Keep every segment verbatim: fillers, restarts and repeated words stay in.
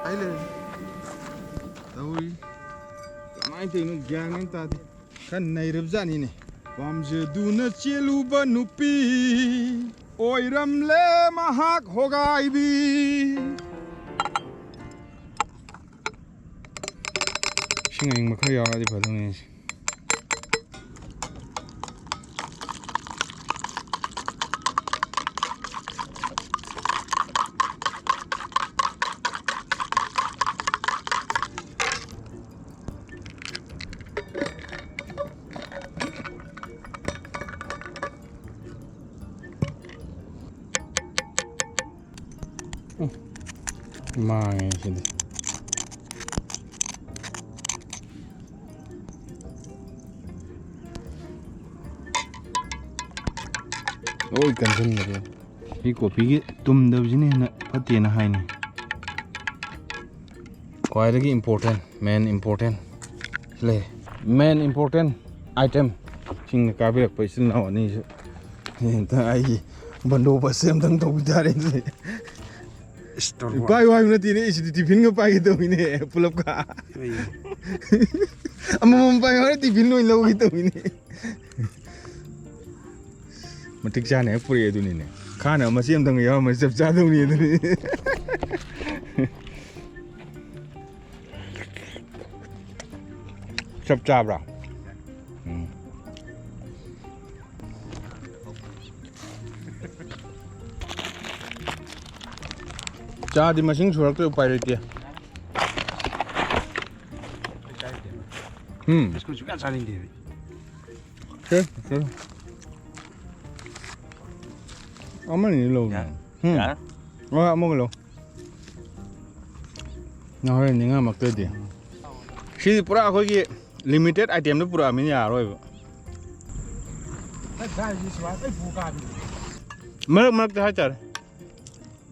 ꯍꯥꯏ ꯂꯩꯔꯦ꯫ ꯇꯧꯔꯤ꯫ ꯀꯃꯥꯏꯅ ꯇꯧꯔꯤꯅꯣ ꯒ꯭ꯌꯥꯟ ꯃꯦꯟ ꯇꯥꯗꯦ꯫ ꯈꯔ ꯅꯩꯔꯕꯖꯥꯠꯅꯤꯅꯦ꯫ ꯄꯥꯝꯖꯗꯨꯅ ꯆꯦꯜꯂꯨꯕ ꯅꯨꯄꯤ ꯑꯣꯏꯔꯝꯂꯦ ꯃꯍꯥꯛ ꯍꯣꯒꯥꯏꯕꯤ꯫ ꯏꯁꯤꯡ ꯑꯏꯪꯕ ꯈꯔ ꯌꯥꯎꯔꯗꯤ ꯐꯗꯧꯅꯤ ꯑꯩꯁꯦ꯫ ꯎꯝ꯫ ꯃꯥꯡꯉꯦ ꯁꯤꯗꯤ꯫ ꯂꯣꯏ ꯀꯟꯁꯤꯟꯈ꯭ꯔꯦ꯫ ꯁꯤ ꯀꯣꯐꯤꯒꯤ ꯇꯨꯝꯗꯕꯁꯤꯅ ꯍꯦꯟꯅ ꯐꯠꯇꯦꯅ ꯍꯥꯏꯅꯤ꯫ ꯈ꯭ꯋꯥꯏꯗꯒꯤ important, main important ꯂꯩ꯫ Main important item ꯁꯤꯡꯅ ꯀꯥꯕꯤꯔꯛꯄ ꯏꯆꯤꯜ ꯏꯅꯥꯎ ꯑꯅꯤꯁꯨ ꯑꯝꯇ ꯑꯩꯒꯤ ꯕꯟꯗꯣꯕꯁꯁꯦ ꯑꯝꯇꯪ ꯇꯧꯕꯤ ꯇꯥꯔꯦ꯫ ꯏꯁ, ꯇꯧꯔꯕ? ꯄꯥꯏꯌꯨ ꯍꯥꯏꯕ ꯅꯠꯇꯦꯅꯦ, ꯑꯩꯁꯤꯗꯤ ꯇꯤꯐꯤꯟꯒ ꯄꯥꯏꯒꯦ ꯇꯧꯕꯤꯅꯦ ꯄꯨꯂꯞꯀ꯫ ꯑꯩ ꯑꯃꯃꯝ ꯄꯥꯏꯌꯨ ꯍꯥꯏꯔ ꯇꯤꯐꯤꯟ ꯑꯣꯏꯅ ꯂꯧꯒꯦ ꯇꯧꯕꯤꯅꯦ꯫ ꯃꯇꯤꯛ ꯆꯥꯅ ꯍꯦꯛ ꯄꯨꯔꯛꯑꯦ ꯑꯗꯨꯅꯤꯅꯦ꯫ ꯈꯥꯅ ꯃꯆꯦ ꯑꯝꯇꯪ ꯌꯥꯎꯔꯝꯃꯗꯤ ꯆꯞ ꯆꯥꯗꯧꯅꯤ ꯑꯗꯨꯅꯤ꯫ ꯆꯞ ꯆꯥꯕ꯭ꯔꯥ? ꯎꯝ꯫ ꯆꯥꯗꯤ ꯃꯁꯤꯡ ꯁꯨꯔꯛꯇ꯭ꯔꯦ, ꯎꯄꯥꯏ ꯂꯩꯇꯦ꯫ ꯎꯝ꯫ ꯕꯤꯁꯀꯨꯠ ꯁꯨꯡꯆꯥ ꯆꯥꯅꯤꯡꯗꯦ꯫ ꯁꯦ, ꯁꯦ꯫ ꯑꯃꯅꯤ ꯂꯧ꯫ ꯌꯥꯔꯦ꯫ ꯎꯝ꯫ ꯌꯥꯔꯦ꯫ ꯍꯣꯏ, ꯑꯃꯒ ꯂꯧ꯫ ꯅꯪ ꯍꯣꯔꯦꯟ ꯅꯤꯡꯉꯝꯃꯛꯇ꯭ꯔꯗꯤ꯫ ꯁꯤꯗꯤ ꯄꯨꯔꯥ ꯑꯩꯈꯣꯏꯒꯤ limited item ꯗꯨ ꯄꯨꯔꯛꯑꯃꯤꯅ ꯌꯥꯔꯔꯣꯏꯕ꯫ ꯃꯔꯛ ꯃꯔꯛꯇ ꯍꯥꯏꯇꯥꯔꯦ꯫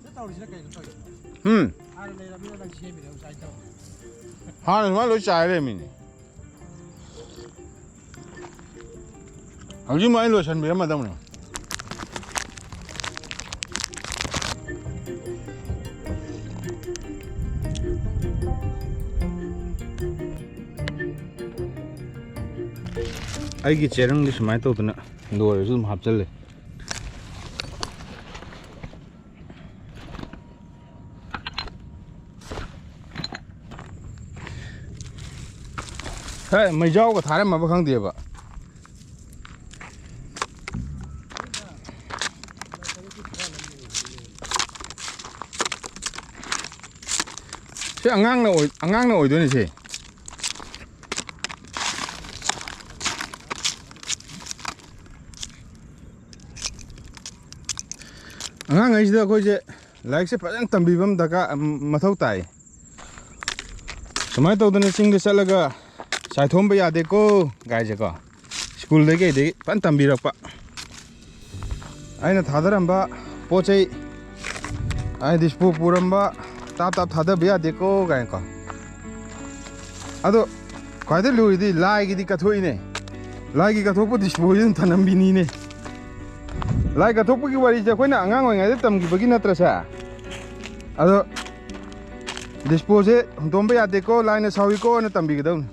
ꯁꯤꯗ ꯇꯧꯔꯤꯁꯤꯅ ꯀꯩꯅꯣ ꯇꯧꯔꯤꯁꯤꯅ? ꯎꯝ꯫ ꯍꯥꯟꯅ ꯂꯩꯔꯕꯅꯤꯅ ꯅꯪ ꯁꯦꯝꯃꯤꯔꯣ ꯉꯁꯥꯏ ꯇꯧꯔꯤꯁꯦ? ꯍꯥꯟꯅ ꯁꯨꯃꯥꯏꯅ ꯂꯣꯏ ꯆꯥꯏ ꯂꯩꯔꯝꯃꯤꯅꯦ꯫ ꯍꯧꯖꯤꯛꯃꯛ ꯑꯩ ꯂꯣꯏꯁꯤꯟꯕꯤꯔꯝꯃꯗꯧꯅꯦ꯫ ꯑꯩꯒꯤ ꯆꯦꯔꯪꯗꯤ ꯁꯨꯃꯥꯏꯅ ꯇꯧꯗꯅ ꯂꯣꯏꯔꯁꯨ ꯑꯗꯨꯝ ꯍꯥꯞꯆꯜꯂꯦ꯫ ꯍꯦ, ꯃꯩꯖꯥꯎꯒ ꯊꯥꯔꯝꯃꯕ ꯈꯪꯗꯦꯕ꯫ ꯁꯤ ꯑꯉꯥꯡꯅ ꯑꯣꯏ-, ꯑꯉꯥꯡꯅ ꯑꯣꯏꯗꯣꯏꯅꯦ ꯁꯤ꯫ ꯑꯉꯥꯡꯈꯩꯁꯤꯗ ꯑꯩꯈꯣꯏꯁꯦ ꯂꯥꯏꯔꯤꯛꯁꯦ ꯐꯖꯅ ꯇꯝꯕꯤꯕ ꯑꯃ ꯗꯔꯀꯥꯔ, ꯃꯊꯧ ꯇꯥꯏ꯫ ꯁꯨꯃꯥꯏꯅ ꯇꯧꯗꯅ ꯆꯤꯡꯗ ꯆꯠꯂꯒ ꯆꯥꯏꯊꯣꯛꯑꯝꯕ ꯌꯥꯗꯦꯀꯣ ꯒꯥꯏꯁꯦꯀꯣ꯫ ꯁ꯭ꯀꯨꯜꯗꯒꯤ ꯀꯩꯗꯒꯤ ꯐꯖꯅ ꯇꯝꯕꯤꯔꯛꯄ꯫ ꯑꯩꯅ ꯊꯥꯗꯔꯝꯕ ꯄꯣꯠ ꯆꯩ, ꯑꯩ ꯗꯤꯁꯄꯣ ꯄꯨꯔꯝꯕ ꯇꯥꯞ ꯇꯥꯞ ꯊꯥꯗꯕ ꯌꯥꯗꯦꯀꯣ ꯀꯥꯏꯅꯀꯣ꯫ ꯑꯗꯣ ꯈ꯭ꯋꯥꯏꯗꯩ ꯂꯨꯔꯤꯗꯤ ꯂꯥꯏꯒꯤꯗꯤ ꯀꯠꯊꯣꯛꯏꯅꯦ꯫ ꯂꯥꯏꯒꯤ ꯀꯠꯊꯣꯛꯄ ꯗꯤꯁꯄꯣꯁꯤ ꯑꯗꯨꯝ ꯊꯅꯝꯕꯤꯅꯤꯅꯦ꯫ ꯂꯥꯏ ꯀꯠꯊꯣꯛꯄꯒꯤ ꯋꯥꯔꯤꯁꯦ ꯑꯩꯈꯣꯏꯅ ꯑꯉꯥꯡ ꯑꯣꯏꯔꯤꯉꯩꯗ ꯇꯝꯈꯤꯕꯒꯤ ꯅꯠꯇ꯭ꯔꯁꯦ? ꯑꯗꯣ ꯗꯤꯁꯄꯣꯁꯦ ꯍꯨꯟꯗꯣꯛꯑꯝꯕ ꯌꯥꯗꯦꯀꯣ, ꯂꯥꯏꯅ ꯁꯥꯎꯏꯀꯣꯅ ꯇꯝꯕꯤꯒꯗꯧꯅꯤ꯫